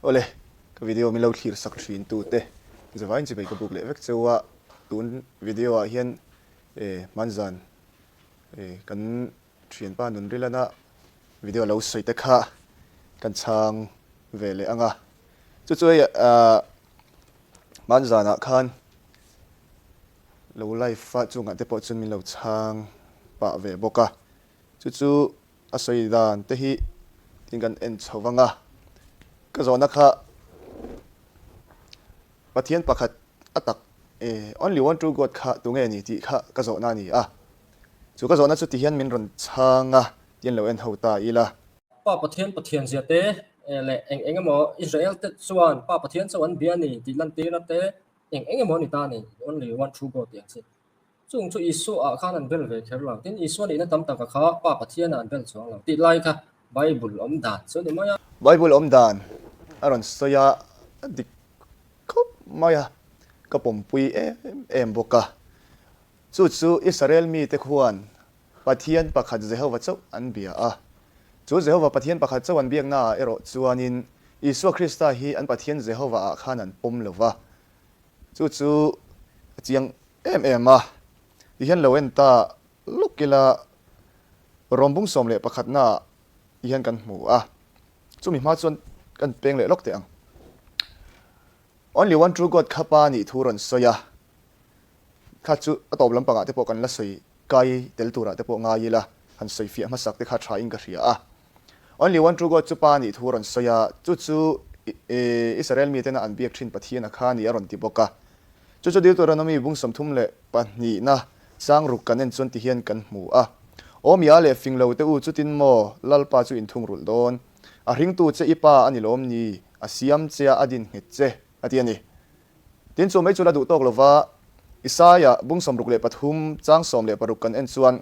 Awle, ka video min lo thlir sak thin tu te zavain chibai ka buk leh vek cheu a, tun video ah hian hmanzan kan thianpa Nunrilana video lo sawi te kha kan chhang ve leh ang a, chu chu hei hmanzan ah khan lo live a chungah te pawh chuan min lo chhang pah ve bawk a, chu chu A sawi dan te hi tin kan en chho vang a, ka zawhna kha Pathian pakhat a tak e, only one true God kha tunge ni tih kha ka zawhna a ni a. Chu ka zawhna chu tihian min rawn chhang a, tian lo en ho ta ila. Pa Pathian Pathian zia te leh eng eng emaw Israel te chuan Pa Pathian chauh an bia a ni tih lantirna te eng eng emaw a ni ta a ni, only one true God tih ang chi. Chung chu Isua ah khan an bel ve kher lo. Tin, Isua nihna tam taka kha Pa Pathianah an bel chuang lo tih lai kha Bible awm dan chu a ni mai a. Bible awm dan a rawn sawi a, a dik khawp mai a, ka pawmpui em em bawk a. Chu chu Israel mite khuan Pathian pakhat Jehova chauh an bia a. Chu Jehova Pathian pakhat chauh an biaknaah erawh chuanin Isua Krista hi an Pathian Jehova ah khan an pawm lo va. Chu chu a chiang em em a, tihian lo en ta lawk ila Rawmbung 11 naah tihian kan hmu a, chumi hma chuan kan peng leh lawk teh ang. Only one true God kha pa nih thu rawn sawi a, kha chu a tawp lampangah te pawh kan la sawi kai tel turah te pawh ngai ila han sawi fiah hmasak te kha tha in ka hria a. Only one true God chu pa nih thu a rawn sawi a, chu chu Israel mitena an biak thin Pathian a kha a ni a rawn ti bawk a. Chu chu Deuteronomy bung 32 na chang ruk kan en chuan ti hian kan hmu a. Aw mia leh fing lo te u chutin maw Lalpa chu in thung rulh dawn? A hringtu che i pa a ni lawm ni? A siam che a, a din nghet che a ti a ni. Tin chu mai chu la duh tawk lova Isaia bung 63 chang 16 kan en chuan,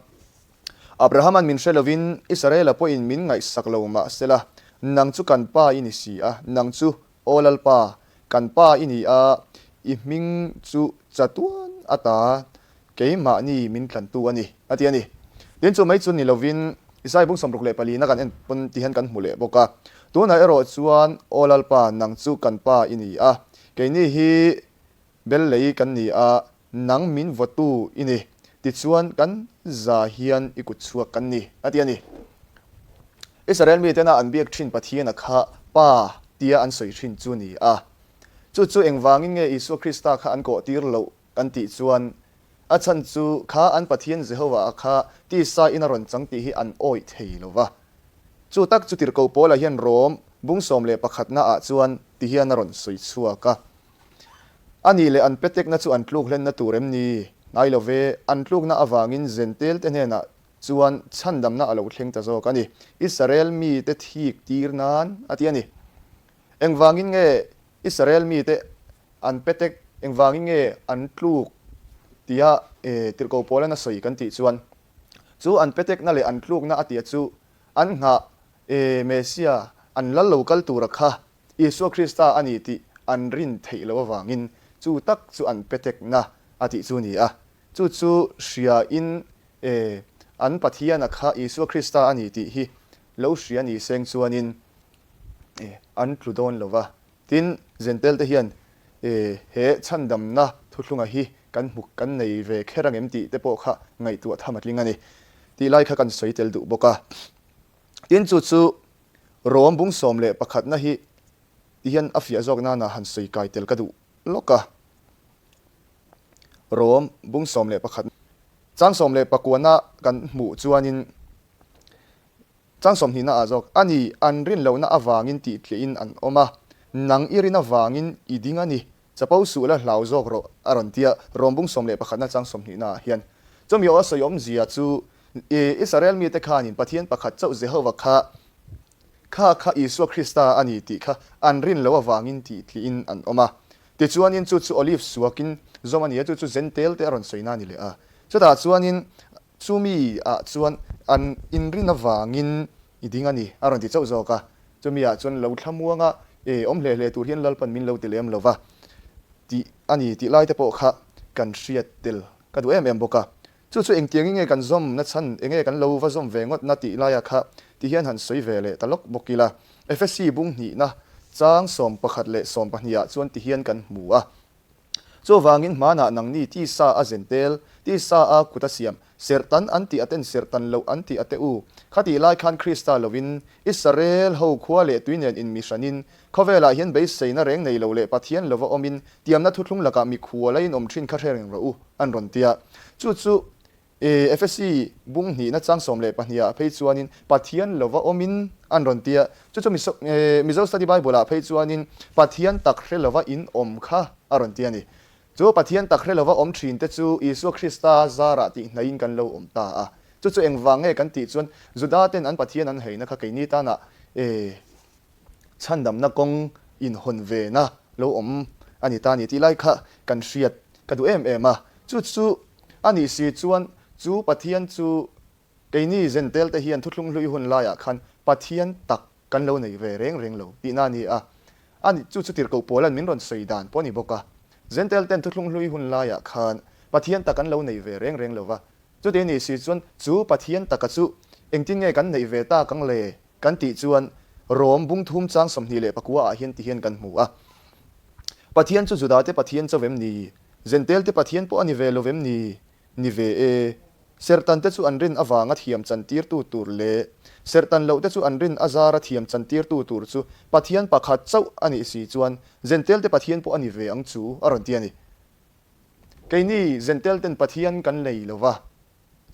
Abrahama'n min hre lovin Israela pawhin min ngaihsak lo mah sela, nang chu kan pa i ni si a, nang chu, Aw Lalpa, kan pa i ni a, i hming chu chatuan ata keimahni min tlantu a ni, a ti a ni. Tin, chu mai chu ni lovin Isai bung 64 na kan en pawn ti hian kan hmu leh bawk a. Tunah erawh chuan, Aw Lalpa, nang chu kan pa i ni a, keini hi Bel lei kan ni a, nang min vawtu i ni, tichuan kan za hian i kut chhuak kan ni, a ti a ni. Israel mitena an biak thin Pathiana kha Pa tia an sawi thin chu ni a. Chu chu engvangin nge Isua Krista kha an kawhtir loh kan tih chuan, a chhan chu kha an Pathian Jehovah-a kha tisa in a rawn chang tih hi an awih thei lo va. Chu tak chu tirhkoh Paula hian Rom bung 11 naah chuan ti hian a rawn sawi chhuak a. A nih leh an petekna chu an tluk hlenna tur em ni? Hnai lo ve, an tlukna avangin Zentel te hnenah chuan chhandamna a lo thleng ta zawk a ni. Israel mite thik tir nan a ti a ni. Engvangin nge Israel mite an petek, engvangin nge an tluk tia tirhkoh Paula'n a sawi kan tih chuan, chu an petekna leh an tlukna a tia chu an nghah Messia an lal lo kal tura kha Isua Krista a ni tih an rin theih loh avangin chu tak chu an petekna a tih chu a ni a. Chu chu hriain e, an Pathiana kha Isua Krista a ni tih hi lo hria ni seng chuanin e, an tlu dawn lo va. Tin, Zentel te hian e, he chhandamna thuthlunga hi kan hmu kan nei ve kher angem tih te pawh kha ngaihtuah tham a tling a ni tih lai kha kan sawi tel duh bawk a. Tin, chu chu Rom bung 11 na hi ti hian a fiah zawk nana han sawi kai tel ka duh lawk a. Rom bung 11 chang 19 na kan hmuh chuanin chang 20 na ah zawk a ni, an rin lohna avangin tih tliahin an awm a, nang i rin avangin i ding a ni, chapo suh la hlau zawk rawh a rawn ti a, Rom bung 11 na chang 20 na ah hian. Chumi aw a sawi awmzia chu Israel mite khanin Pathian pakhat chauh Jehova kha kha kha Isua Krista a ni tih kha an rin loh avangin tih tlihin an awm a. Tichuanin chu chu olive suakin zawm a ni a, chu chu Zentel te a rawn sawina a ni leh a. Chutah chuanin chumi ah chuan an inrin avangin i ding a ni a rawn ti chauh zawk a. Chumi ah chuan lo thlamuanga e awm hle hle tur hian Lalpan min lo ti lem lo va tih a ni tih lai te pawh kha kan hriat tel ka duh em em bawk a. Chu chu engtiangin nge kan zawm na chhan, enge kan lo va zawm ve ngawt na tih laia kha ti hian han sawi ve leh ta lawk bawk ila. Efesi bung hnihna. chang 11 leh 12 ah chuan tihian kan hmu a. Chuvangin hmanah nangni tisa a zentel, tisa a kut a siam, serhtan an tih aten serhtan loh an tih ate u. Khatih lai khan Krista lovin Israel ho khua leh tui nen inmihranin, khawvelah hian beiseina reng nei lo leh Pathian lova awmin tiamna thuthlung lakah mikhual a inawm thin kha hre reng rawh u, an rawn ti a. Chu chu Efesi bung hnihna chang 12 ah phei chuanin Pathian lova awmin an rawn ti a, chu chu Mizo Study Bible ah phei chuanin Pathian tak hre lova in awm kha a rawn ti a ni. Chu Pathian tak hre lova awm thin te chu Isua Krista zarah tih hnaihin kan lo awm ta a. Chu chu engvang nge kan tih chuan Juda ten an Pathian an heina kha keini tanah chhandamna kawng inhawn vena lo awm a ni ta a ni tih lai kha kan hriat ka duh em em a. Chu chu a nih si chuan chu Pathian chu keini Zentel te hian thuthlung hlui hun laiah khan Pathian tak kan lo nei ve reng reng lo tihna a ni a. A ni, chu chu tirhkoh Paula'n min rawn sawi dan pawh a ni bawk a. Zentel ten thuthlung hlui hun laiah khan Pathian tak an lo nei ve reng reng lo va. Chuti a nih si chuan chu Pathian taka chu engtin nge kan neih ve tak ang le? Kan tih chuan Rom bung thum chang 29 ah hian ti hian kan hmu a. Pathian chu Judate Pathian chauh em ni? Zentelte Pathian pawh a ni ve lo vem ni? Ni ve e. Serhtante chu an rin avanga thiam chantirtu tur leh serhtan lohte chu an rin azara thiam chantirtu tur chu Pathian pakhat chauh a nih si chuan Zentelte Pathian pawh a ni ve ang chu a rawn ti a ni. Keini Zentelten Pathian kan nei lo va.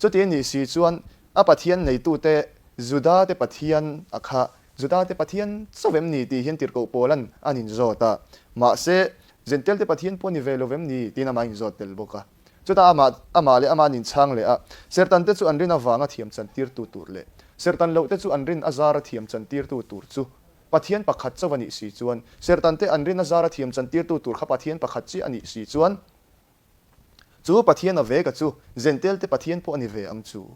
Chuti a nih si chuan a Pathian neitute Judate Pathian a kha Judate Pathian chauh em ni tih hian tirhkoh Paula'n an inzawt a. Mahse, Zentelte Pathian pawh ni ve lo vem ni tiin amah a inzawt tel bawk a. Chutah amah amah leh amah an inchhang leh a, Sertante chu an rin avanga thiam chantirtu tur leh Sertan lohte chu an rin azara thiam chantirtu tur chu Pathian pakhat chauh a nih si chuan, Sertante an rin azara thiam chantirtu tur kha Pathian pakhat chiah a nih si chuan, Chu Pathian a veka chu Zentelte Pathian pawh a ni ve ang chu.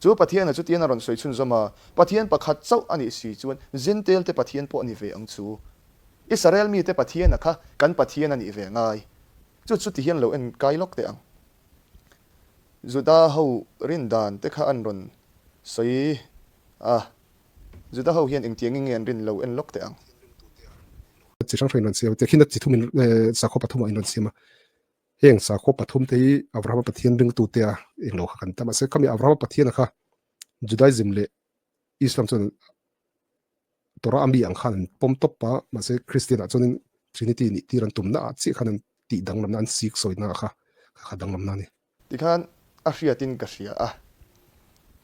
Chu Pathiana chu tian a rawn sawi chhunzawm a, Pathian pakhat chauh a nih si chuan Zentelte Pathian pawh a ni ve ang chu. Israel mite Pathiana kha kan Pathian a nih ve ngai. Chu chu ti hian lo en kai lawk teh ang. Juda ho rin dan te kha an rawn sawi a. Juda ho hian engtiangin nge an rin lo en lawk teh ang. Chi hrang hrang in rawn siam a, tehkhin a chi thum in sakhaw pathum ah in rawn siam a. Heng sakhaw pathum te hi Abrahama Pathian ringtute a englo kha kan ta. Mahse khami Abrahama Pathian-a kha Judaism leh Islam chuan Torah a mi ang khan an pawm tawp a, mahse Christian ah chuanin Trinity nih tir an tumna ah chiah khan an tih danglamna an sik sawina kha kha danglamna a ni. Tikhan a hriatin ka hria a,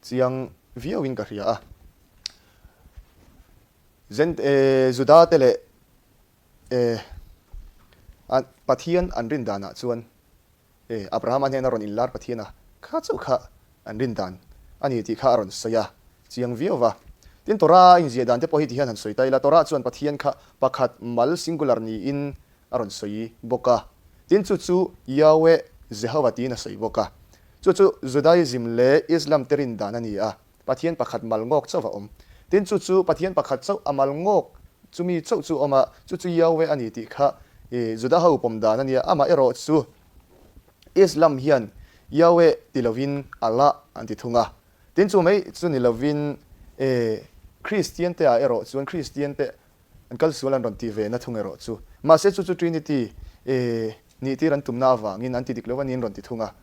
chiang viauin ka hria a. Zen Juda te leh Pathian an rin danah chuan Abrahama hnena rawn inlar Pathian a kha chauh kha an rin dan a ni tih kha a rawn sawi a, chiang viau va. Tin, Torah a inziah dan te pawh hi tihian han sawi ta ila, Torah chuan Pathian kha pakhat mal, singular, niin a rawn sawi bawk a. Tin, chu chu Yahweh, Jehovah tiin a sawi bawk a. Chu chu Judaism leh Islam te rin dan a ni a. Pathian pakhat mal ngawk chauh a awm. Tin, chu chu Pathian pakhat chauh a mal ngawk chumi chauh chu awm a, chu chu Yahweh a ni tih kha Juda ho pawm dan a nia. Amah erawh chu Islam hian Yahweh ti lovin Allah an ti thung a. Tin, chu mai chu ni lovin Kristian te ah erawh chuan Kristian te an kal sual an rawn ti ve na thung erawh chu. Mahse chu chu Trinity nih tir an tumna avangin an ti dik lo a ni an rawn ti thung a.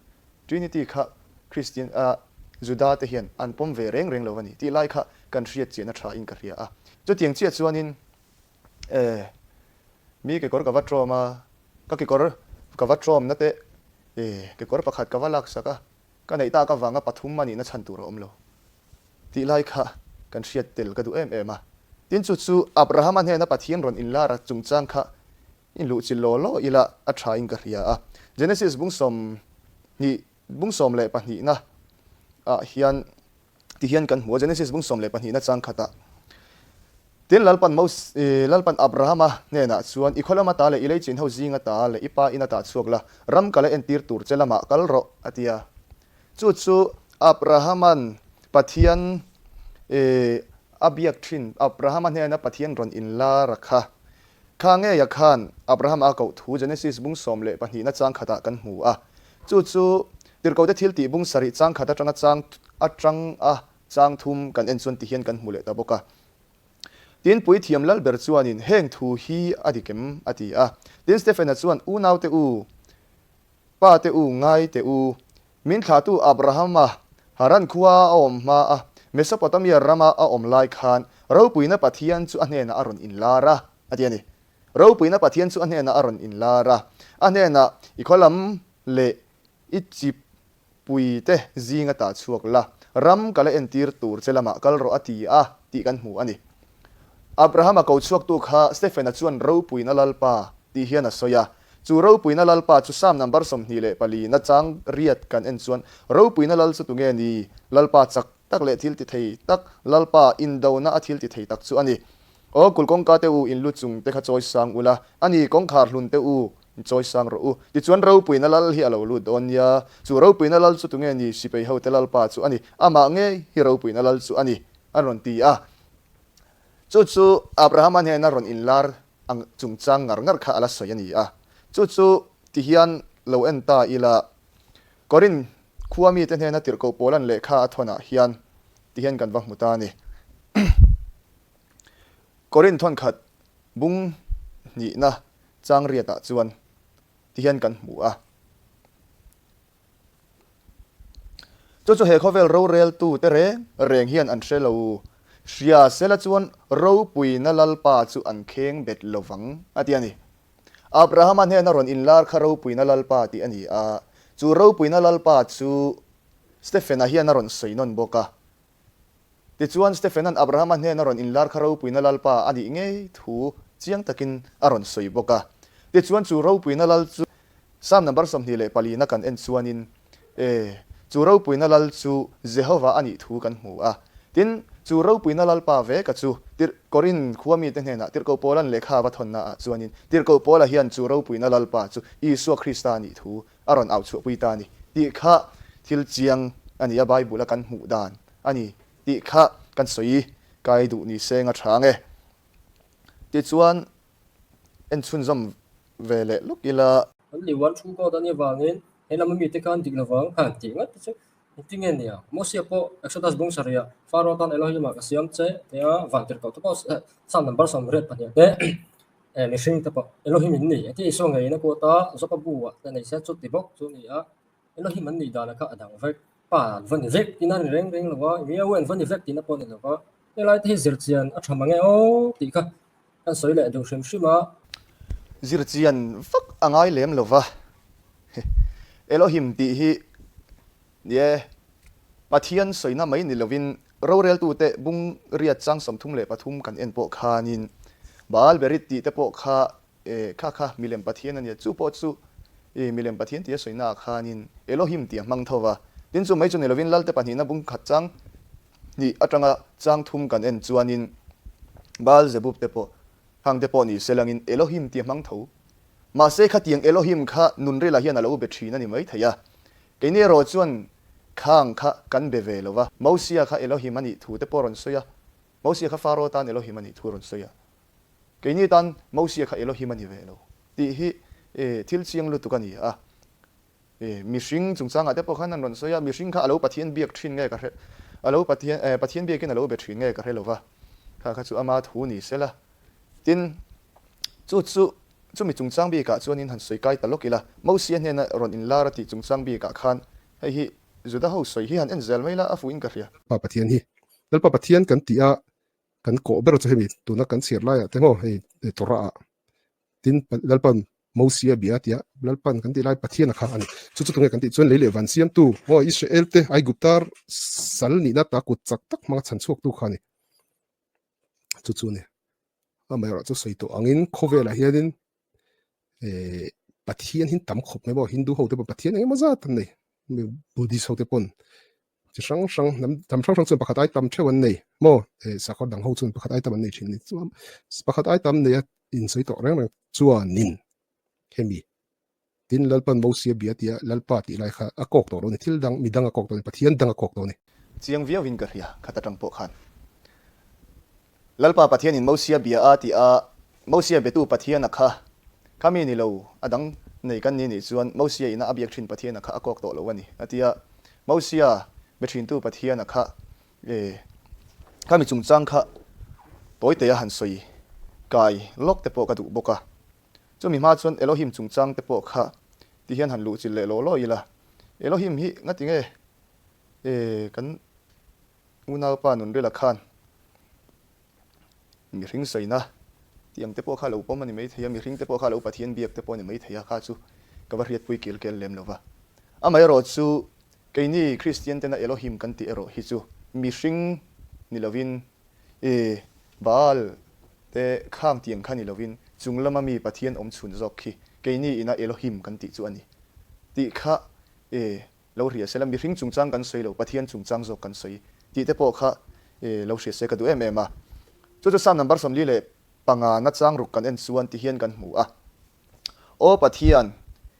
Trinity kha Kristian a Juda te hian an pawm ve reng reng lo a ni tih lai kha kan hriat chiahna tha in ka hria a. Chutiang chiah chuanin e mi kekawr ka va tawm a, ka kekawr ka va tawmna te e kekawr pakhat ka va laksak a, ka neih tak avanga pathum a nihna chhan tur a awm lo tih lai kha kan hriat tel ka duh em em a. Tin chu chu Abrahama hnena Pathian rawn inlar a chungchang kha In luh chi law law ila a tha in ka hria a. Genesis bung 20 bung 12 na ah hian ti hian kan hmu a, Genesis bung 12 na chang khatah, Tin, Lalpan Mos Lalpan Abrahama hnenah chuan, I khaw lama ta leh i lei chin ho zinga ta leh i pa ina tah chhuak la, ram ka la entir tur che lamah kal rawh, a ti a. Chu chu Abrahama'n Pathian a biak thin, Abrahama hnena Pathian rawn inlar a kha. Kha ngeia khan Abraham a koh thu Genesis bung 12 na chang khatah kan hmu a. Chu chu Tirhkohte thiltih bung 7 chang khat atanga chang atang a chang thum kan en chuan ti hian kan hmu leh ta bawk a. Tin, Puithiam Lalber chuanin, Heng thu hi a dik em? a ti a. Tin, Stephena chuan, Unaute u, pate u, ngai teh u, min thlahtu Abrahama Haran khua a awm hma a, Mesopotamia rama a awm lai khan ropuina Pathian chu a hnenah a rawn inlar a, a ti a ni. Ropuina Pathian chu a hnenah a rawn inlar a, a hnenah, I khaw lam leh i chip Puite zinga tah chhuak la, ram ka la entir tur che lamah kal rawh a ti a tih kan hmu a ni. Abrahama ko chhuaktu kha Stephena chuan Ropuina Lalpa tih hian a sawi a. Chu Ropuina Lalpa chu Psalm number 24 na chang riat kan en chuan Ropuina Lal chu tunge ni? Lalpa chak tak leh thil ti thei tak, Lalpa indona a thil ti thei tak chu a ni. Aw kul kawngka te u in lu chung te kha chawi sang ula, a ni kawngkhar hlun te u in chawi sang rawh u. Tichuan ropuina lal hi a lo lut dawn nia. Chu ropuina lal chu tunge ni? Sipei ho te lalpa chu a ni. Amah ngei hi ropuina lal chu a ni, an rawn ti a. Chu chu Abrahama hnena rawn inlar ang chungchang ngar ngar kha a la sawi a ni a. Chu chu ti hian lo en ta ila, Korinth khua mite hnena tirhkoh Paula'n lehkha a thawnah hian ti hian kan va hmu ta a ni. Korinth thawnkhat bung hnihna chang riatah chuan ti hian kan hmu a. Chu chu he khawvel roreltu te reng reng hian an hre lo. Hria sela chuan ropuina Lalpa chu an kheng bet lo vang a ti a ni. Abrahama hnena rawn inlar kha ropuina Lalpa tih a ni a, chu ropuina Lalpa chu Stephena hian a rawn sawi nawn bawk a. Tichuan, Stephena'n Abrahama hnena rawn inlar kha ropuina Lalpa a nih ngei thu chiang takin a rawn sawi bawk a. Tichuan, chu ropuina Lal chu Psalm number 24 na kan en chuanin, e, chu ropuina Lal chu Jehovah a nih thu kan hmu a. Tin, chu ropuina Lalpa veka chu Tirh Korinth khua mite hnenah Tirhkoh Paula'n lehkha a va thawnna ah chuanin Tirhkoh Paula hian chu ropuina Lalpa chu Isua Krista a nih thu a rawn au chhuahpui ta a ni tih kha thil chiang a ni a, Bible a kan hmuh dan a ni tih kha kan sawi kai duh ni se nga tha ang e. Tichuan en chhunzawm ve leh lawk ila. An ni one true God a nih avangin he lam a mite khan dik lovang han tih ngat te chu engtin nge nia? Mosia pawh Exodus bung sarihah Pharaoh tan Elohim ah ka siam che tia van tirhkoh te pawh Psalm number 82 te Mihring te pawh Elohim in ni ati Isua ngeiin a kuat a, Jopa bu ah te nei se chu ti bawk chu a ni a, Elohim an nih dan kha a dang vek, Pa an va ni vek tihna a ni reng reng lo va, Miau an va ni vek tihna pawh a ni lo va, helai te hi zirchian a tha mang e aw tih kha kan sawi leh duh hrim hrim a. Zirchian vak a ngai lem lo va, Elohim tih hi Ni e, Pathian sawina mai ni lovin roreltute bung riat chang 33 kan en pawh khanin Baal Berit tih te pawh kha e kha kha milem Pathian a nia, chu pawh chu e milem Pathian tia sawina ah khanin Elohim tih a hmang tho va. Tin chu mai chu ni lovin Lalte pahnihna bung khat chang hnih atanga chang thum kan en chuanin Baal Zebub te pawh hang te pawh ni selangin Elohim tih a hmang tho. Mahse khatiang Elohim kha nunrilah hian a lo be thin a ni maithei a. Keini erawh chuan khang kha kan be ve lo va, Mosia kha Elohim a nih thu te pawh a rawn sawi a, Mosia kha Faro tan Elohim a nih thu a rawn sawi a, keini tan Mosia kha Elohim a ni ve lo tih hi thil chiang lutuk a ni a. Mihring chungchangah te pawh khan an rawn sawi a, mihring kha a lo Pathian biak thin nge ka hre, a lo Pathian, Pathian biakin a lo be thin nge ka hre lo va, kha kha chu ama thu ni sela. Tin, chu chu Chumi chungchang bikah chuanin han sawi kai ta lawk ila, Mosia hnena rawn inlar a tih chungchang bikah khan hei hi Juda ho sawi hi han en zel mai la a fuhin ka hria. Pa Pathian hi Lalpa Pathian kan tih a kan kawh ber chu hemi tuna kan chhiar laiah te maw hei Torah ah tin Lalpan Mosia bia a tia Lalpan kan tih lai Pathian a kha a ni. Chu chu tunge kan tih chuan lei leh van siamtu maw Israel te Aigupta sal nihna ta kut chak tak hmanga chhan chhuaktu kha a ni. Chu chu a ni. Amaherawh chu sawi tawh angin khawvelah hianin eh Pathian hi tam khawp mai maw Hindu ho te pawh Pathian engemaw zat an nei Buddhist ho te pawn chi hrang hrang hnam hnam hrang hrang chuan pakhat ai tam theuh an nei maw eh sakawr dang ho chuan pakhat ai tam an nei thin a ni chuan pakhat ai tam nei a insawi tawh reng reng chuanin hemi Tin, Lalpan Mosia bia tia Lalpa tih lai kha a kawk tawh lo a ni, thil dang, mi dang a kawk tawh a ni, Pathian dang a kawk tawh a ni. Chiang viauin ka hria, khat atang pawh khan. Lalpa Pathianin Mosia bia a tih a, Mosia betu Pathiana kha, kha mi ni lo, a dang nei kan ni nih chuan Mosia ina a biak thin Pathiana kha a kawk tawh lo a ni, a ti a. Mosia be thintu Pathiana kha, e, kha mi chungchang kha. Tawitea han sawi kai lawk te pawh ka duh bawk a. Chumi hma chuan Elohim chungchang te pawh kha ti hian han luhchilh leh law law ila. Elohim hi ngati nge e kan unaupa Nunrila khan mihring sawina tih ang te pawh kha a lo pawm a ni maithei a, mihring te pawh kha a lo Pathian biak te pawh a ni maithei a, kha chu ka va hriatpui kil kel lem lo va. Amaherawh chu keini Kristian tena Elohim kan tih erawh hi chu mihring ni lovin e Baal te khang tiang kha ni lovin chung lama mi Pathian awm chhun zawk khi keini ina Elohim kan tih chu a ni tih kha e lo hria se la, mihring chungchang kan sawi lo, Pathian chungchang zawk kan sawi tih te pawh kha e lo hria se ka duh em em a. Chu chu Psalm number 45 na chang ruk kan en chuan ti hian kan hmu a, Aw Pathian,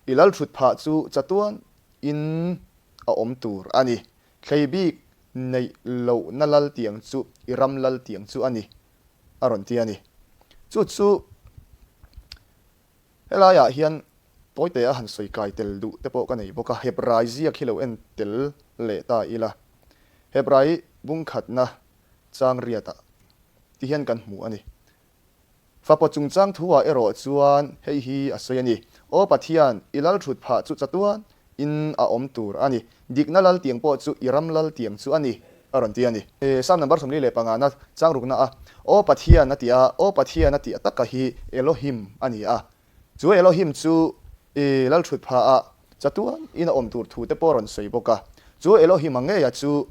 i lal thut phah chu chatuan in a awm tur a ni. Thlei bik neih lohna lal tiang chu i ram lal tiang chu a ni, a rawn ti a ni. Chu chu helaiah hian tawite a han sawi kai tel duh te pawh ka nei bawk a, Hebrai ziak hi lo en tel leh ta ila. Hebrai bungkhatna chang riatah ti hian kan hmu a ni. Fapa chungchang thu-ah erawh chuan hei hi a sawi a ni, Aw Pathian, i lal thut phah chu chatuan in a awm tur a ni. Dikna lal tiang pawh chu i ram lal tiang chu a ni, a rawn ti a ni. Psalm number 45 na chang rukna a, Aw Pathian a ti a, Aw Pathian a tih taka hi Elohim a ni a. Chu Elohim chu i lal thut phah-ah chatuan in a awm tur thu te pawh a rawn sawi bawk a. Chu Elohim-a ngeia chu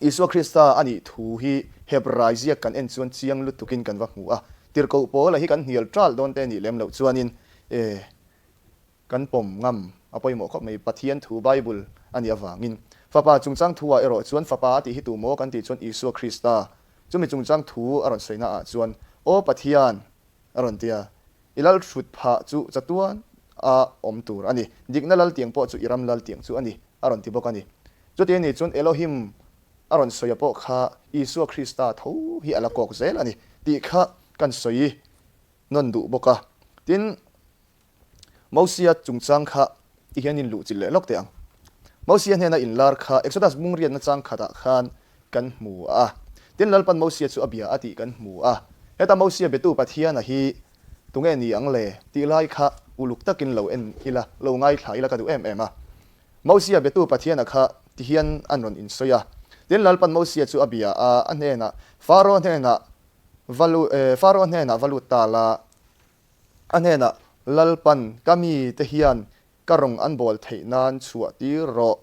Isua Krista a nih thu hi Hebrai ziak kan en chuan chiang lutukin kan va hmu a. Tirhkoh Paula hi kan hnial ṭal dawn te nih lem loh chuanin e kan pawm ngam a pawimawh khawp mai. Pathian thu Bible a nih avangin. Fapa chungchang thu-ah erawh chuan Fapa a tih hi tu maw kan tih chuan Isua Krista. Chumi chungchang thu a rawn sawina ah chuan Aw Pathian a rawn ti a. I lal hrut phah chu chatuan a awm tur a ni. Dikna lal tiang pawh chu i ram lal tiang chu a ni, a rawn ti bawk a ni. Chuti a nih chuan Elohim a rawn sawi a pawh kha Isua Krista tho hi a la kawk zel a ni tih kha kan sawi nawn duh bawk a. Tin, Mosia chungchang kha ti hian in luhchilh leh lawk teh ang. Mosia hnena inlar kha Exodus bung riatna chang khatah khan kan hmu a. Tin, Lalpan Mosia chu a bia a tih kan hmu a. Heta Mosia betu Pathiana hi tunge ni ang le tih lai kha uluk takin lo en ila, lo ngaithla ila ka duh em em a. Mosia betu Pathiana kha ti hian an rawn insawi a. Tin, Lalpan Mosia chu a bia a, a hnenah, Faro hnenah va lut, Faro hnenah va lut ta la, a hnenah, Lalpan ka mite hian ka rawng an bawl theih nan chhuah tir rawh.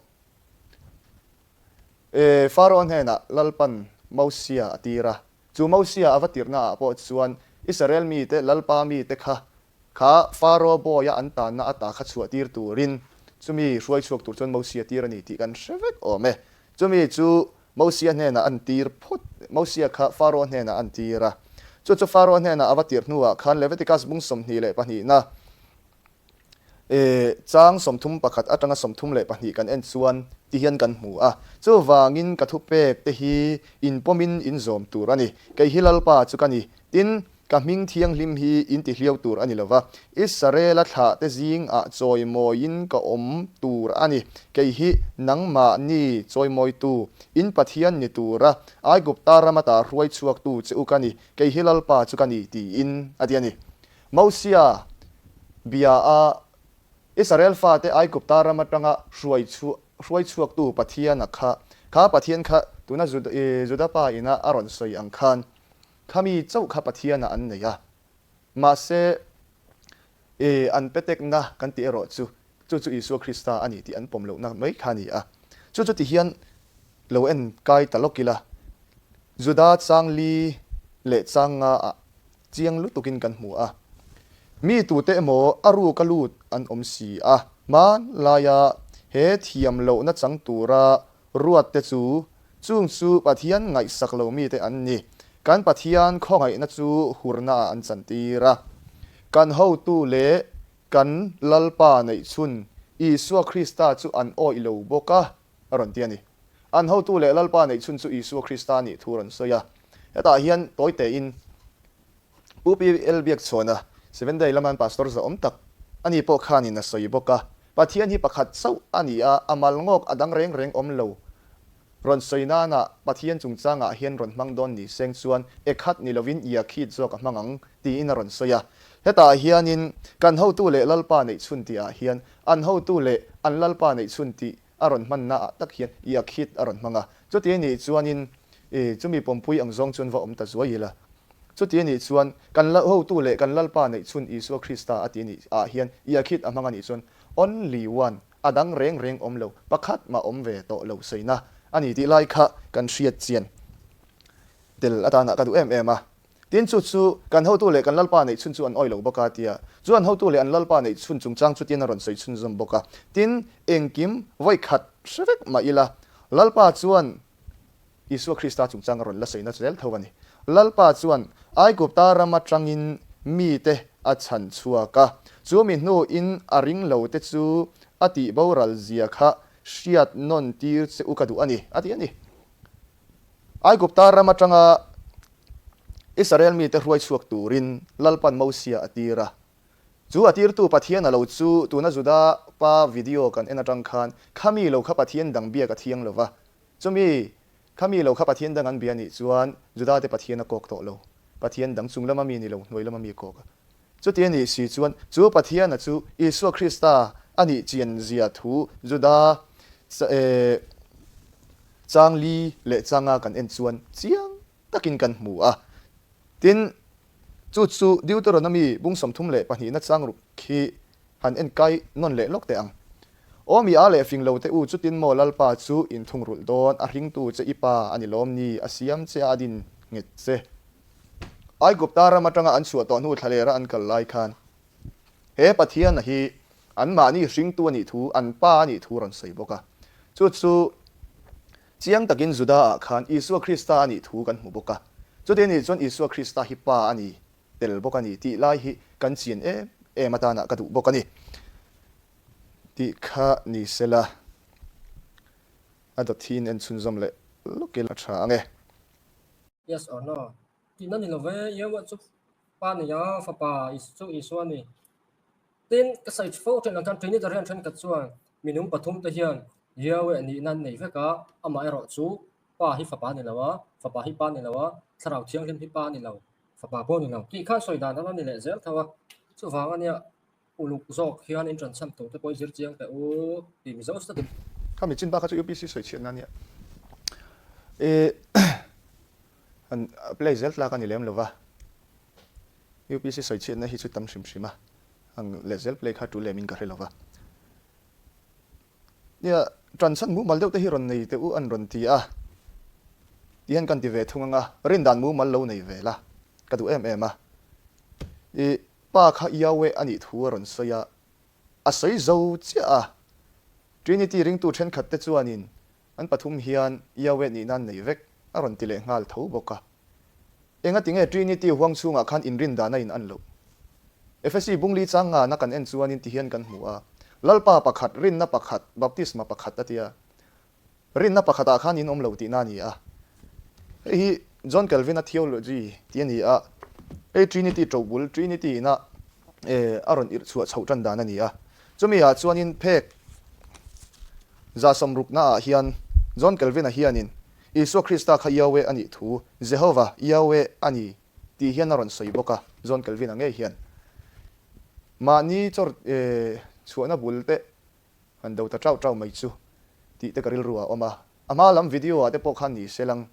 E, Faro hnenah Lalpan Mosia a tir a. Chu Mosia a va tirhnaah pawh chuan Israel mite, Lalpa mite kha, kha Faro bawia an tanna ata kha chhuah tir turin chumi hruai chhuak tur chuan Mosia tir a ni tih kan hre vek awm e. Chumi chu Mosia hnenah an tir phawt, Mosia kha Faro hnenah an tir a. Chu chu Faro hnenah a va tir hnuah khan Leviticus bung 22na, E, chang 31 atanga 32 kan en chuan ti hian kan hmu a. Chuvangin ka thupek te hi inpawmin in zawm tur a ni. Kei hi Lalpa chu ka ni. Tin, ka hming thianghlim hi in ti hliau tur a ni lova. Israela thlah te zingah chawimawiin ka awm tur a ni. Kei hi nangmahni chawimawitu, in Pathian ni tura Aigupta rama ta hruai chhuaktu che u ka ni. Kei hi Lalpa chu ka ni, tiin a ti a ni. Mosia bia a Israel fate Aigupta ram atanga hruai hruai chhuaktu Pathian a kha, kha Pathian kha tuna Juda pa ina a rawn sawi ang khan khami chauh kha Pathian ah an nei a. Mahse, i an petekna kan tih erawh chu chu chu Isua Krista a ni tih an pawm lohna mai kha a ni a. Chu chu ti hian lo en kai ta lawk ila, Juda chang li leh chang nga ah Chiang lutukin kan hmu a. Mi tute emaw a ruk a lut an awm si a. Hmanlaia he thiam lohna chang tura ruatte chu chung chu Pathian ngaihsak lo mite an ni. Kan Pathian khawngaihna chu hurnaah an chantir a. Kan hotu leh kan Lalpa neihchhun Isua Krista chu an awih lo bawk a, a rawn ti a ni. An hotu leh Lalpa neihchhun chu Isua Krista nih thu rawn sawi a. Hetah hian tawi tein Pu PL Biakchhuana, Seven Day lama an pastor zawhawm tak a ni pawh khanin a sawi bawk a. Pathian hi pakhat chauh a ni a, a mal ngawk a dang reng reng awm lo. Rawn sawi nana Pathian chungchangah hian rawn hmang dawn ni seng chuan Ekhad ni lovin Yakhid zawk a hmang ang tiin a rawn sawi a. Hetah hianin kan hotu leh Lalpa neih chhun tihah hian an hotu leh an Lalpa neih chhun tih a rawn hmannaah tak hian Yakhid a rawn hmang a. Chuti anih chuanin chumi pawmpui ang zawng chuan va awm ta zuai ila. Chuti anih chuan kan hotu leh kan Lalpa neih chhun Isua Krista a ti anih ah hian Yakhid a hmang anih chuan Only One A dang reng reng awm lo, pakhat mah awm ve tawh lo sawina a ni tih lai kha kan hriat chian tel atanah ka duh em em a. Tin chu chu kan hotu leh kan Lalpa neih chhun chu an awih lo bawk a tia chu an hotu leh an Lalpa neih chhun chungchang chu tin a rawn sawi chhunzawm bawk a. Tin engkim vawi khat hre vek mah ila Lalpa chuan Isua Krista chungchang a rawn la sawi na zel tho a ni. Lalpa chuan Aigupta ram atangin mite a chhan chhuak a, chu mi hnuin a ring lote chu a tih boral zia kha hriat nawn tir che u ka duh a ni, a ti a ni. Aigupta ram atanga Israel mite hruai chhuak turin Lalpan Mosia a tir a. Chu a tirtu Pathian a lo chu tuna Juda pa video kan en atang khan khami lo kha Pathian dang biak a thiang lo va, Chumi, khami lo kha Pathian dang an bia nih chuan Judate Pathian a kawk tawh lo. Pathian dang chung lama mi ni lo, hnuai lama mi a kawk a. Chuti a nih si chuan chu Pathiana chu Isua Krista a nih chian zia thu Juda chang li leh changa kan en chuan chiang takin kan hmu a. Tin, chu chu Deuteronomy bung 32na chang ruk khi Han en kai nawn leh lawk teh ang. Aw mi a leh fing lo te u chutin maw Lalpa chu in thung rulh dawn a hringtu che i pa a ni lawm ni a siam che a din nghet che. Aigupta ram atanga an chhuah tawh hnu thlalera an kal lai khan he Pathiana hi anmahni hringtu a nih thu an pa a nih thu rawn sawi bawk a. Chu chu chiang takin Juda ah khan Isua Krista a nih thu kan hmu bawk a. Chuti a nih chuan Isua Krista hi pa a ni tel bawk a ni tih lai hi kan chian em em atanah ka duh bawk a ni tih kha ni sela a dawt hi in en chhunzawm leh lawk ila a tha ang e. Yes or no? Tihna ni love, Yehuah chu Pa ni a, Fapa chu Isua a ni. Tin, ka sawi fo thin ang khan Trinitarian thenkhat chuan minung pathumte hian Yahweh nihna an nei vek a, amaherawh chu Pa hi Fapa a ni lo a, Fapa hi Pa a ni lo a, Thlarau Thianghlim hi Pa a ni lo. Fapa pawh ni lo tih khan sawi dan a la ni leh zel tho a, chuvang ania uluk zawk hian in ṭan chhan tur te pawh i zir chiang teh u tih Mizo study. Kha mi chin bak kha chu UPC sawi chhiatna ania e han play zel tlak a ni lem lova UPC sawi chhiatna hi chu tam hrim hrim a han leh zel play kha tul lem in ka hre lova. Nia, ṭan chhan mumal deuh te hi rawn nei teh u an rawn ti a, ti hian kan ti ve thung ang a, rindan mumal lo nei ve la, ka duh em em a. I pa kha Yahweh a nih thu a rawn sawi a, a sawi zo chiah a. Trinity ringtu ṭhenkhat te chuanin an pathum hian Yahweh nihna an nei vek a rawn ti leh nghal tho bawk a. Engati nge Trinity huang chhungah khan inrin dan a in an loh? Efesi bungli chang ngana kan en chuanin ti hian kan hmu a, Lalpa pakhat, rinna pakhat, baptisma pakhat a tia. Rinna pakhatah khan in awm lo tihna a ni a. Hei hi John Calvin-a theology tih a ni a, hei Trinity ṭobul, Trinity ina a rawn irh chhuah chhoh ṭan dan a ni a. Chumi ah chuanin phek 160 ah hian John Calvin-a hianin Isua Krista kha Yahweh a nih thu, Jehovah, Yahweh, a ni tih hian a rawn sawi bawk a, John Calvin-a ngei hian. Mahni chawr chhuahna bul te han do ta ṭauh ṭauh mai chu tih te ka rilru ah a awm a. A hma lam video ah te pawh khan ni se lang.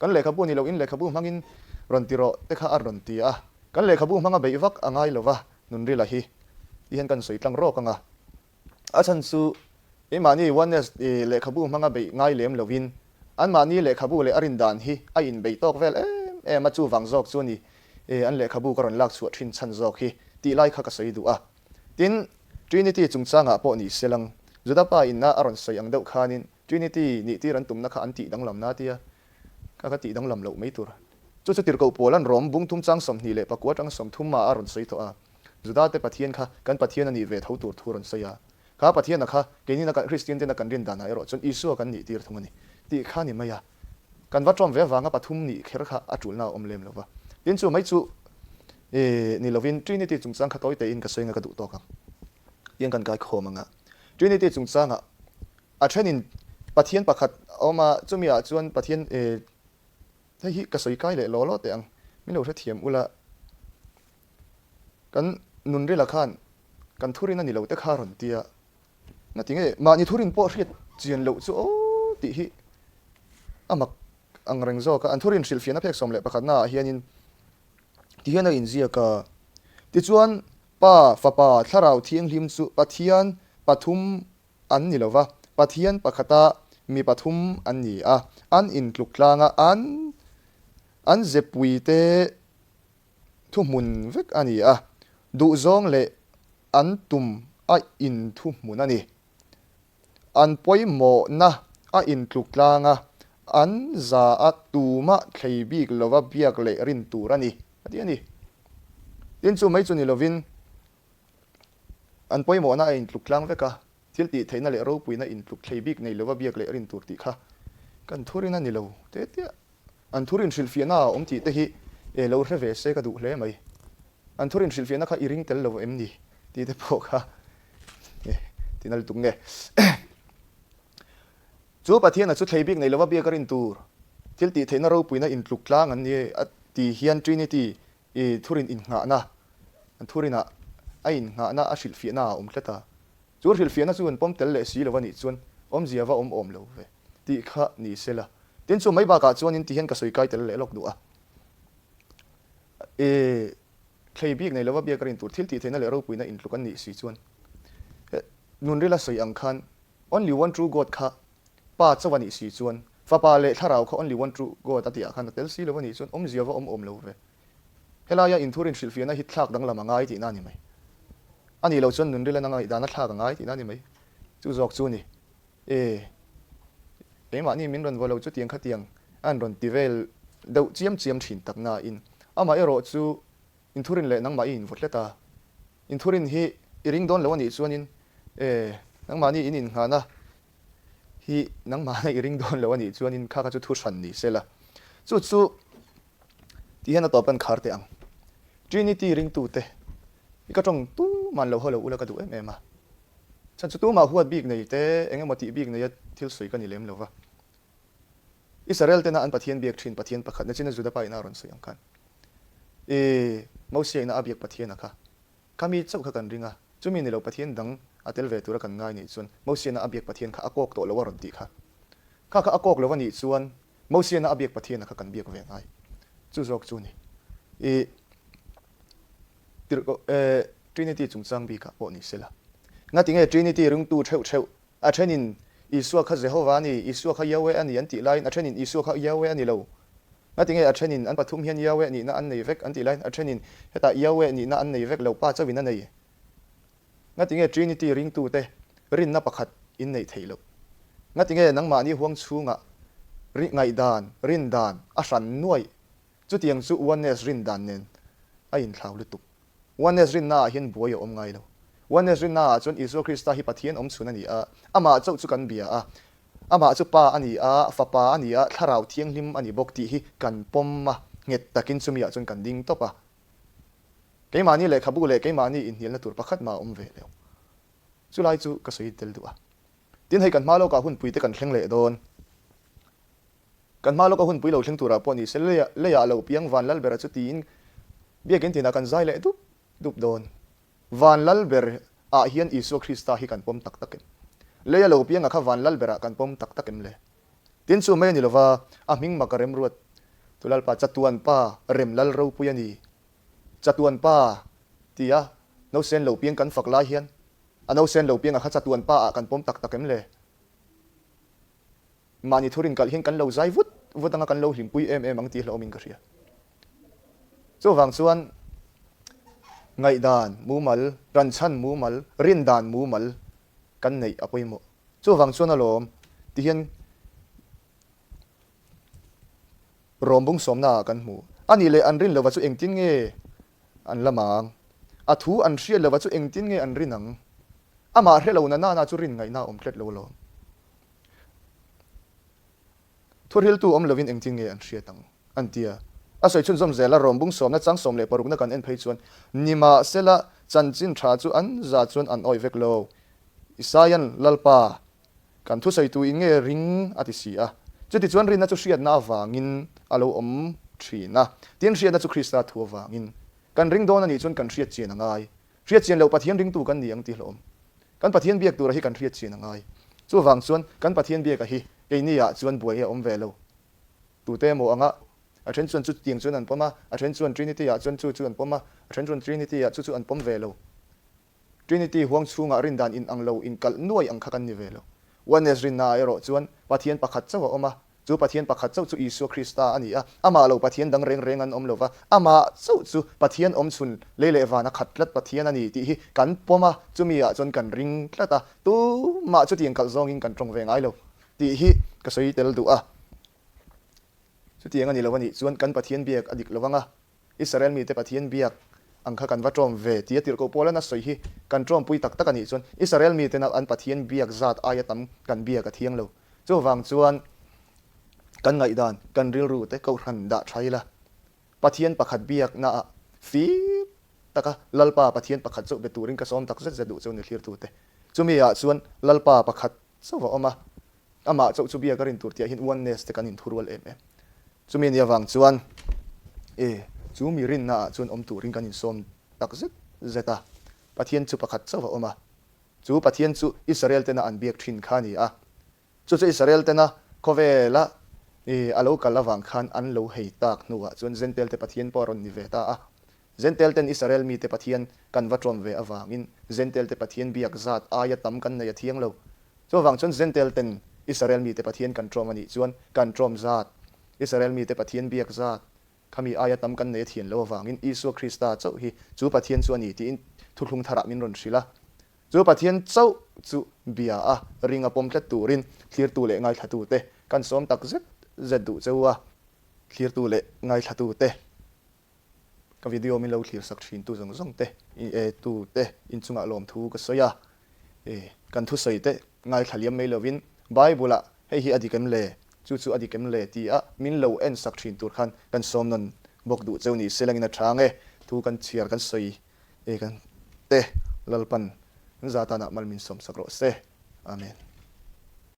Kan lehkhabu ni loin lehkhabu hmangin rawn ti rawh te kha a rawn ti a. Kan lehkhabu hmanga beih vak a ngai lo va, nunrila hi ti hian kan sawi tlang rawk ang a. A chhan chu keimahni Oneness lehkhabu hmanga beih ngai lem lovin anmahni lehkhabu leh a rin dan hi a inbeih tawk vel em em a, chuvang zawk chu a ni an lehkhabu ka rawn lak chhuah thin chhan zawk hi tih lai kha ka sawi duh a. Tin, Trinity chungchangah pawh ni selang, Juda pa inna a rawn sawi ang deuh khanin Trinity nih tir an tumna kha an tih danglamna a tia, kha ka tih danglam loh mai tur. Chu chu tirhkoh pawl an rawm bung thum chang 29 atang 30 ah a rawn sawi tawh a. Judate Pathian kha kan Pathian a nih ve tho tur thu a rawn sawi a. Kha Pathiana kha keini na Kristian tena kan rin danah erawh chuan Isua kan nih tir thung a ni tih kha ni mai a. Kan va ṭawm ve avanga pathum nih kher kha a ṭulna a awm lem lo va. Tin chu mai chu ni lovin Trinity chungchang kha tawi tein ka sawi anga ka duh tawk ang. Tiang kan kai khawm ang a. Trinity chungchangah a ṭhenin. Pathian pakhat a awm a, chumi ah chuan Pathian eh hei hi ka sawi kai leh law law teh ang, min lo hrethiam ula, kan nunrila khan kan thurin a ni lo te kha rawn ti a, ngati nge mahni thurin pawh hriat chian loh chu aw tih hi a mak ang reng zawk a, an thurin hrilhfiahna phek 11 na ah hianin ti hian a inziak a, tichuan Pa, Fapa, Thlarau Thianghlim chu Pathian pathum an ni lo va, Pathian pakhata mi pathum an ni a, an intluk tlang a, an an zepuite thuhmun vek a ni a, duhzawng leh an tum a inthuhmun a ni. An pawimawhna a intluk tlang a, an za a tumah thlei bik lova biak leh rin tur a ni, a ti a ni. Tin, chu mai chu ni lovin an pawimawhna a intluk tlang vek a, thil tih theihna leh ropuina intluk thlei bik nei lova biak leh rin tur tih kha kan thurin a ni lo te tia. An thurin hrilhfiahna a awm tih te hi e lo hre ve se ka duh hle mai. An thurin hrilhfiahna kha i ring tel lo em ni tih te pawh kha e ti nal tuk nge. Chu Pathiana chu thlei bik nei lova biak a rin tur thil tih theihna ropuina intluk tlang an ni e a ti hian Trinity i thurin innghahna an thurinah a innghahna a hrilhfiahna a awm tlat a. Chu hrilhfiahna chu an pawm tel leh si lo a nih chuan awmzia va awm awm lo ve tih kha ni se la. Tin chu mai bakah chuanin ti hian ka sawi kai tel leh lawk duh a. E, thlei bik nei lova biak a rin tur thil tih theihna leh ropuina intluk an nih si chuan he nunrila sawi ang khan Only one true God kha Pa chauh a nih si chuan Fapa leh Thlarau kha Only one true God a tihah khan a tel si lo a nih chuan awmzia va awm awm lo ve. Helaia inthurin hrilhfiahna hi thlak danglam a ngai tihna a ni mai. A nih loh chuan nunrila na ngaihdan a thlak a ngai tihna a ni mai. Chu zawk chu ni. E, keimahni min rawn vaw lo chutiang khatiang a an rawn ti vel deuh chiam chiam thin tak nain amah erawh chu inthurin leh nangmah i invaw tlet a. Inthurin hi i ring dawn lo a nih chuanin e, nangmahni in innghahna hi nangmahna i ring dawn lo a nih chuanin kha kha chu thu hran ni se la. Chu chu Ti hian a tawp kan khar teh ang. Trinity ringtute i ka tawng tuman lo haw lo ula ka duh em em a. Chhan chu tumah huat bik nei te eng emaw tih bik neia thil sawi ka ni lem lo va. Israel tena an Pathian biak thin Pathian pakhat na chin a Juda pa ina a rawn sawi ang khan i Mosia ina a biak Pathian a kha kha mi chauh kha kan ring a, chumi ni lo Pathian dang a tel ve tura kan ngai nih chuan Mosia ina a biak Pathian kha a kawk tawh lo a rawn tih kha. Kha kha a kawk lo a nih chuan Mosiana a biak Pathiana kha kan biak ve ngai. Chu zawk chu ni. I tirhkoh eh Trinity chungchang bikah pawh ni sela. Ngati nge Trinity ringtu theuh theuh a thenin Isua kha Jehovah a ni, Isua kha Yahweh a ni an tih laiin a thenin Isua kha Yahweh a ni lo. Ngati nge a thenin an pathum hian Yahweh nihna an nei vek an tih laiin a thenin hetah Yahweh nihna an nei vek lo, Pa chauhin a nei. Ngati nge Trinity ringtute rinna pakhat in neih theih loh? Ngati nge nangmahni huang chhungah ri ngaihdan, rindan a hran nuaih? Chutiang chu Oneness rindan nen a inthlau lutuk. Oneness rinnaah hian buai a awm ngai lo. Oneness rinnaah chuan Isua Krista hi Pathian awmchhun a ni a, amah chauh chu kan bia a, amah chu Pa a ni a, Fapa a ni a, Thlarau Thianghlim a ni bawk tih hi kan pawm a, nghet takin chumiah chuan kan ding tawp a. Keimahni lehkhabu leh keimahni inhnialna tur pakhat mah a awm ve leu. Chulai chu ka sawi tel duh a. Tin, hei kan hma lawkah hunpui te kan thleng leh dawn. Kan hma lawka hunpui lo thleng turah pawh ni se leiah leiah lo piang Van Lalbera chu tiin biakin tinah kan zai leh dup dup dawn. Van Lalber ah hian Isua Krista hi kan pawm tak tak em? Leia lo pianga kha Van Lalberah kan pawm tak tak em le? Tin chu mai a ni lova, a hming mak a remruat tu Lalpa chatuan pa rem lal ropui a ni. Chatuan pa tia nausen lo piang kan fak lai hian a nausen lo pianga kha chatuan pa ah kan pawm tak tak em le? Mahni thurin kalh hian kan lo zai vut vut anga kan lo hlimpui em em ang tih hlauhawmin ka hria. Chuvang chuan ngaihdan mumal, ranchan mumal, rindan mumal kan neih a pawimawh. Chuvang chuan alawm ti hian Rawm bung sawmnaah kan hmu. A nih leh an rin lova chu engtin nge an la mang? A thu an hriat lova chu engtin nge an rin ang? Amah hre lo na nana chu rin ngaihna a awm tlet lo alawm. Thuhriltu awm lovin engtin nge an hriat ang? An ti a. A sawi chhunzawm zel a, Rawm bung sawmna chang 16na kan en phei chuan, Nimahsela, chanchin tha chu an za chuan an awih vek lo. Isaian, Lalpa! Kan thusawitu in nge ring a ti si a. Chutichuan rinna chu hriatna avangin a lo awm thin a. Tin, hriatna chu Krista thu avangin. Kan ring dawn a nih chuan kan hriat chian a ngai. Hriat chian loh Pathian ringtu kan ni ang tih hlawm. Kan Pathian biak tura hi kan hriat chian a ngai. Chuvang chuan kan Pathian biaka hi keini ah chuan buai a awm ve lo. Tute emaw anga a then chuan chutiang chuan an pawm a, a then chuan Trinity ah chuan chu chu an pawm a, a then chuan Trinity ah chu chu an pawm ve lo. Trinity huang chhungah rindan in ang lo inkalh nuai ang kha kan ni ve lo. Oneness rinnaah erawh chuan Pathian pakhat chauh a awm a, chu Pathian pakhat chauh chu Isua Krista a ni a, amah lo Pathian dang reng reng an awm lo va, amah chauh chu Pathian awm chhun lei leh vana khat tlat Pathian a ni tih hi kan pawm a, chumi ah chuan kan ring tlat a, tumah chutiang kalh zawngin kan tawng ve ngai lo tih hi ka sawi tel duh a. Chutiang a ni lo a nih chuan kan Pathian biak a dik lo vang a, Israel mite Pathian biak ang kha kan va ṭawm ve tia tirhkoh Paula'n a sawi hi kan ṭawmpui tak tak a nih chuan Israel mitena an Pathian biak zat aia tam kan biak a thiang lo. Chuvang chuan kan ngaihdan, kan rilru te kohhran dah ṭha ila, Pathian pakhat biaknaah fir taka Lalpa Pathian pakhat chauh be turin ka sawm tak zet zet duh cheu ni thlirtute. Chumi ah chuan Lalpa pakhat chauh a awm a, Amah chauh chu biak a rin tur tih ah hian oneness te kan inthurual em em. Chumi nia vang chuan e chu mi rinna ah chuan awm turin kan insawm tak zet zet a. Pathian chu pakhat chauh a awm a. Chu Pathian chu Israel tena an biak thin kha a ni a. Chu chu Israel tena khawvela e a lo kal avang khan an lo hei tak hnuah chuan Zentail te Pathian pawh a rawn ni ve ta a. Zentail ten Israel mite Pathian kan va ṭawm ve avangin Zentail te Pathian biak zat aia tam kan nei a thiang lo. Chuvang chuan Zentail ten Israel mite Pathian kan ṭawm a nih chuan kan ṭawm zat, Israel mite Pathian biak zat, khami aia tam kan nei a thian lo avangin Isua Krista chauh hi chu Pathian chu a ni tiin thuthlung tharah min rawn hrilh a. Chu Pathian chauh chu bia a ring a pawm tlat turin thlirtu leh ngaithlatute kan sawm tak zet zet duh cheu a, thlirtu leh ngaithlatute. Ka video min lo thlir sak thin tu zawng zawng te, e tu te inchungah lawmthu ka sawi a, e kan thusawi te ngaithla liam mai lovin Bible ah hei hi a dik em le, chu chu a dik em le ti a min lo en sak thin tur khan kan sawm nawn bawk duh cheu ni se langin a tha ang e, thu kan chhiar kan sawi e kan te Lalpan zatan ah mal min sawm sak rawh se. Amen.